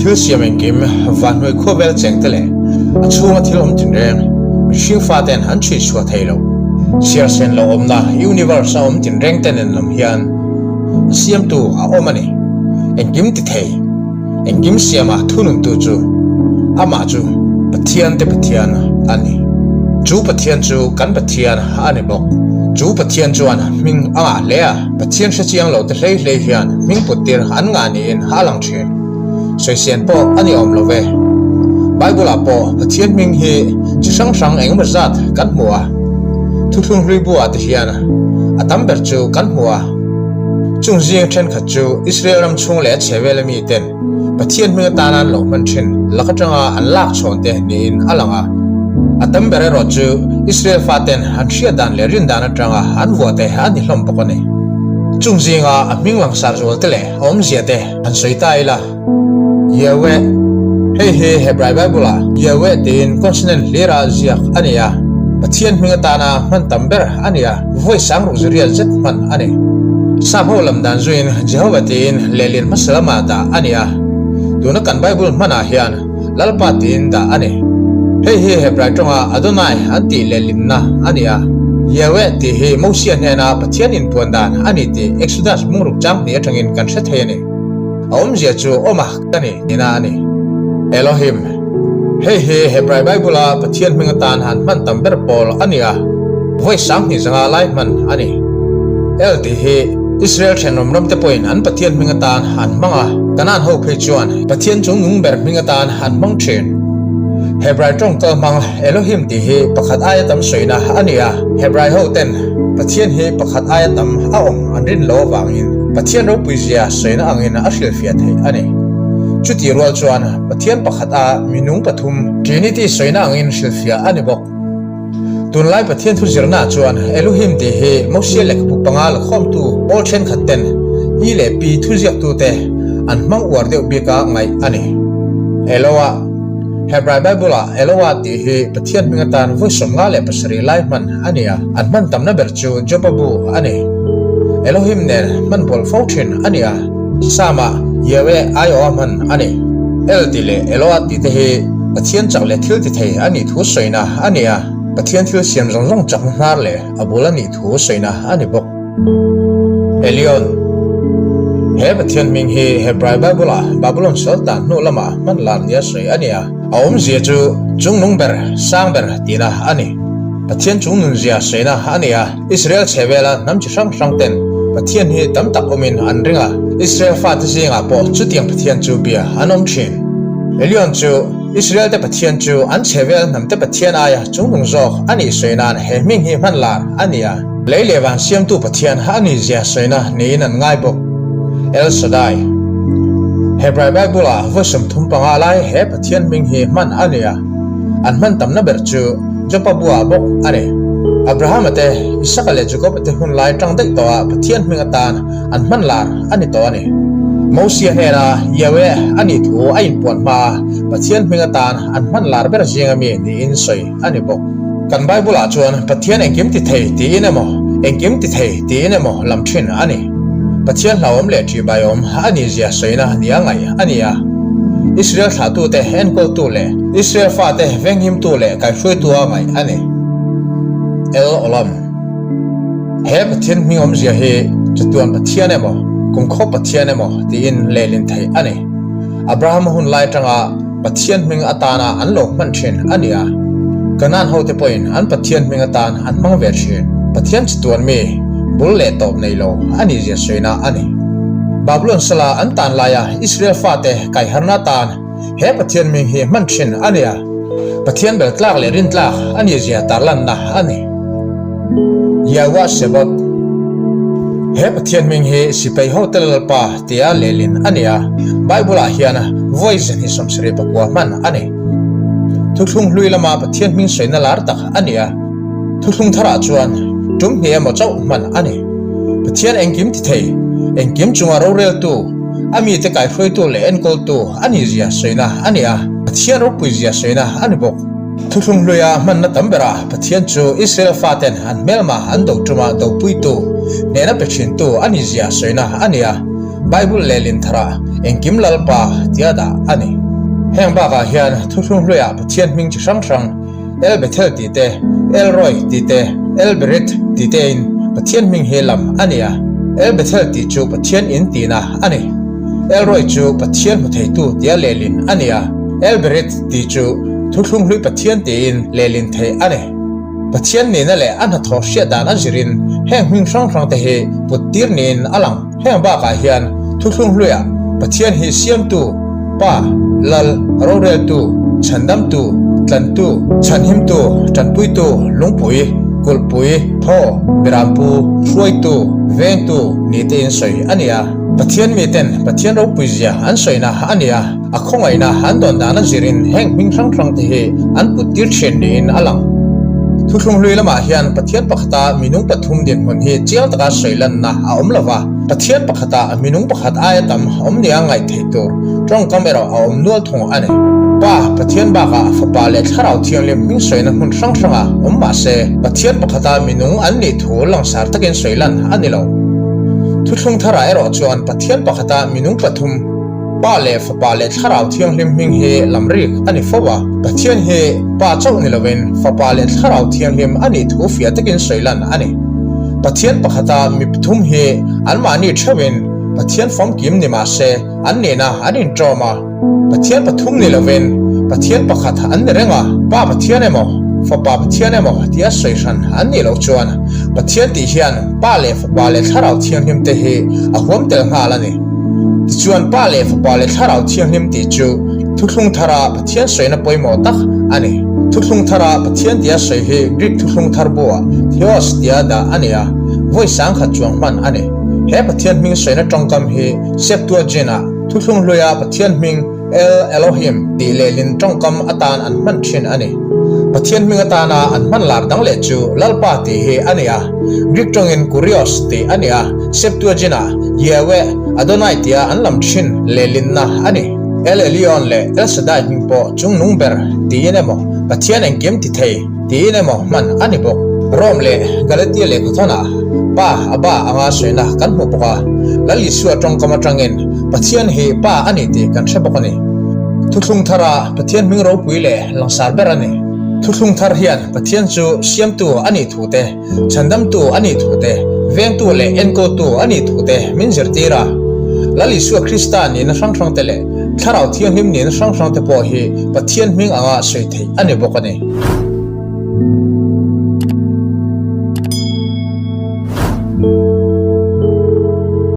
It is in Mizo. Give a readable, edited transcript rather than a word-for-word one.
Thil siam engkim, vanhnuai khuavel cheng te leh a chhunga thil awm tinreng, mihring faten an chhui chhuah thei lo. Chhiar sen lo awmna universe a awm tinreng te nen lam hian a siamtu a awm a ni. Engkim ti thei, engkim siama thununtu chu amah chu Pathian te Pathian a ni. Chu Pathian chu kan Pathian a ni bawk. Chu Pathian chuan hming a ngah hle a, Pathian hrechiang lo te hlei hlei hian hming put tir an ngah niin a lang thin. Sawisean pawh a ni awm lo ve. Bible-ah pawh Pathian hming hi chi hrang hrang engemaw zat kan hmu a. Thuthlung hlui buah te hian a tam ber chu kan hmu a. Chung zing thenkhat chu Israel ram chhung leh a chhehvela miten Pathian hming atana an lo hman thin lak atanga an lak chhawn te niin a lang a. A tam ber erawh chu Israel faten an hriat dan leh rin dan atanga an vuah te a ni hlawm bawk a ni. Chung zinga a hming langsar zual te leh a awmzia te han sawi ta ila. Yahweh, Hei hi Hebrai Bible-ah Yahweh tiin consonant hlira ziak a ni a, Pathian hming atana hman tam ber a ni a, vawi sang ruk ziriat zet hman a ni. Sap ho lam dan zuiin Jehovah tiin lehlin hmasa lamah dah a ni a, tuna kan Bible hmanah hian Lalpa tiin dah a ni. Hei hi Hebrai tawnga Adonai an tih lehlinna a ni a, Yahweh tih hi Mosia hnena Pathian inpuan dan a ni tih Exodus bungruk chang hnih atangin kan hre thei a ni. A awmzia chu awm a ka ni tihna a ni. Elohim, Hei hi Hebrai Bible-a Pathian hming atan han hman tam ber pawl a ni a, vawi 2000 zanga lai hman a ni. El tih hi Israel thenawm ramte pawhin an Pathian hming atan an hmang a, Kanaan ho phei chuan Pathian chungnung ber hming atan an hmang thin. Hebrai tawng kal hmang Elohim tih hi pakhat aia tam sawina a ni a, Hebrai hoten Pathian hi pakhat aia tam a awm an rin lo avangin Pathian ropuizia sawina angin a hrilhfiah theih a ni. Chutih rual chuan Pathian pakhat a minung pathum, Trinity, sawina angin hrilhfiah a ni bawk. Tunlai Pathian thu zirnaah chuan Elohim tih hi Mosia lehkhabu panga la khawmtu pawl thenkhat ten I leh Pi thuziaktute an hmang uar deuh bika ngaih a ni. Eloah, Hebrai Bible-ah Eloah tih hi Pathian hming atan vawi 57 lai hman a ni a, an hman tamna ber chu Joba bu a ni. Elohim nen hman bawlh fo thin a ni a, Psalm-ah Yahweh aiawha hman a ni. El tih leh Eloah tih te hi Pathian chak leh thil ti thei a nih thu sawina a ni a, Pathian thil siam zawng zawng chakna hnar leh a bul a nih thu sawina a ni bawk. Elion, He Pathian hming hi Hebrai Bible-ah Babylon Sultan hnu lamah hman lar nia sawi a ni a, a awmzia chu chungnung ber, sang ber tihna a ni. Pathian chungnunzia sawina a ni a, Israel chhehvela hnam chi hrang hrang ten Pathian hi tam tak awmin an ring a, Israel fate zingah pawh chutiang Pathian chu bia an awm thin. Elion chu Israel te Pathian chu an chhehvel hnam te Pathian aia chungnung zawk a nih sawi nan he hming hi hman lar a ni a. Lei leh van siamtu Pathian a nih zia sawina niin an ngai bawk. El Shaddai. Hebrai Bible-ah vawi 35 lai he Pathian hming hi hman a ni a, an hman tamna ber chu Jopa buah bawk a ni. Abrahama te, Isaka leh Jakoba te hun lai tang daih tawhah Pathian hming atan an hman lar a ni tawh a ni. Mosia hnena Yahweh a nih thu a inpuan hmaa Pathian hming atan an hman lar ber zinga mi niin sawi a ni bawk. Kan Bible-ah chuan Pathian engkim ti thei tiin emaw, engkim ti thei tiin emaw lam thin a ni. Pathian hlauhawm leh ṭihbaiawm a nihzia sawina nia ngaih a ni a. Israel thlahtute enkawltu leh Israel fate venghimtu leh kaihruaitua ngaih a ni. El Olam. He Pathian hming awmzia hi chatuan Pathian emaw, kumkhaw Pathian emaw tiin lehlin theih a ni. Abrahama hun lai atanga Pathian hming atana an lo hman thin a ni a, Kanaan hote pawhin an Pathian hming atan an hmang ve thin. Pathian chatuan mi bul leh tawp nei lo a nih zia sawina a ni. Babulon sala an tan laia Israel fate kaiharna atan he Pathian hming hi hman thin a ni a, Pathian bel tlak leh rin tlak a nih zia tarlanna a ni. Yahweh Sebot He Pathian hming hi sipai hote Lalpa tia lehlin a ni a, Bible-ah hian vawi 279 hman a ni. Thuthlung hlui lama Pathian hming sawina lar tak a ni a, thuthlung tharah chuan tum hnih emaw chauh hman a ni. Pathian engkim ti thei, engkim chunga roreltu, a mite kaihruaitu leh enkawltu a nihzia sawina a ni a, Pathian ropuizia sawina a ni bawk. Thuthlung hluia hmanna tam berah Pathian chu Israel faten an hmelma an do tuma dopuitu, hnehna pe thintu a nihzia sawina a ni a. Bible lehlin tharah Engkim Lalpa tia dah a ni. Heng bakah hian Thuthlung hluiah Pathian hming chi hrang hrang El Bethel tih te, El Roi tih te, El Berith tih tein Pathian hming hi lam a ni a. El Bethel tih chu Pathian in tihna a ni. El Roi chu Pathian hmu theitu tia lehlin a ni a. El Berith tih chu Thuthlung hlui Pathian tiin lehlin theih a ni. Pathian nihna leh a hnathawh hriat dan a zirin heng hming hrang hrang te hi put tir niin a lang. Heng bakah hian Thuthlung hluiah Pathian hi Siamtu, Pa, Lal, Roreltu, Chhandamtu, Tlantu, Chhanhimtu, Tanpuitu, Lungpui, Kulhpui, Thaw, Berampu, Hruaitu, Vengtu ni tein sawi a ni a. Pathian miten Pathian ropui zia an sawina a ni a. A khawngaihna an dawn dan a zirin heng hming hrang hrang te hi an put tir thin niin a lang. Thuthlung hlui lamah hian Pathian pakhata minung pathum dinhmun hi chiang taka sawi lanna a awm lo va, Pathian pakhata minung pakhat aia tam awm nia ngaih theih tur tawngkam erawh a awm nual thung a ni. Pa, Pathian bakah Fapa leh Thlarau Thianghlim hming sawina hmun hrang hranga awm mah se, Pathian pakhata minung an nih thu langsar takin sawi lan a ni lo. Thuthlung tharah erawh chuan Pathian pakhata minung pathum, Pa leh Fapa leh Thlarau Thianghlim hming hi lam rik a ni fo a, Pathian hi Pa chauh ni lovin Fapa leh Thlarau Thianghlim a nih thu fiah takin sawi lan a ni. Pathian pakhata mi pathum hi anmahni theuhin Pathian famkim ni mah se an nihna an inṭawm a, Pathian pathum ni lovin Pathian pakhat an ni reng a, Pa Pathian emaw Fapa Pathian emaw tia sawi hran an nih loh chuan Pathian tih hian Pa leh Fapa leh Thlarau Thianghlim te hi a huam tel nghal a ni. Tichuan Pa leh Fapa leh Thlarau Thianghlim tih chu Thuthlung Thara Pathian sawina pawimawh tak a ni. Thuthlung Thara Pathian tia sawi hi Greek Thuthlung Thar buah Theos tia dah a ni a, vawi sangkhat chuang hman a ni. He Pathian hming sawina tawngkam hi Septuagint-ah Thuthlung Hluia Pathian hming El Elohim tih lehlin tawngkam atan an hman thin a ni. Pathian hming atana an hman lar dang leh chu Lalpa tih hi a ni a, Greek tawngin Kurios tih a ni a, Septuagint-ah Yahweh, Adonai tia an lam thin lehlinna a ni. El Elyon leh El Shaddai hming pawh chungnung ber tiin emaw, Pathian engkim ti thei tiin emaw hman a ni bawk. Rome leh Galatia lehkhathawnah Pa, Abba, anga sawina kan hmu bawk a, Lal Isua tawngkam atangin Pathian hi Pa a ni tih kan hre bawk a ni. Thuthlung thara Pathian hming ropui leh langsar ber a ni. Thuthlung thar hian Pathian chu siamtu a nih thu te, Chhandamtu a nih thu te, vengtu leh enkawltu a nih thu te min zirtir a. Lal Isua Krista nihna hrang hrang te leh Thlarau Thianghlim nihna hrang hrang te pawh hi Pathian hming anga sawi theih a ni bawk a ni.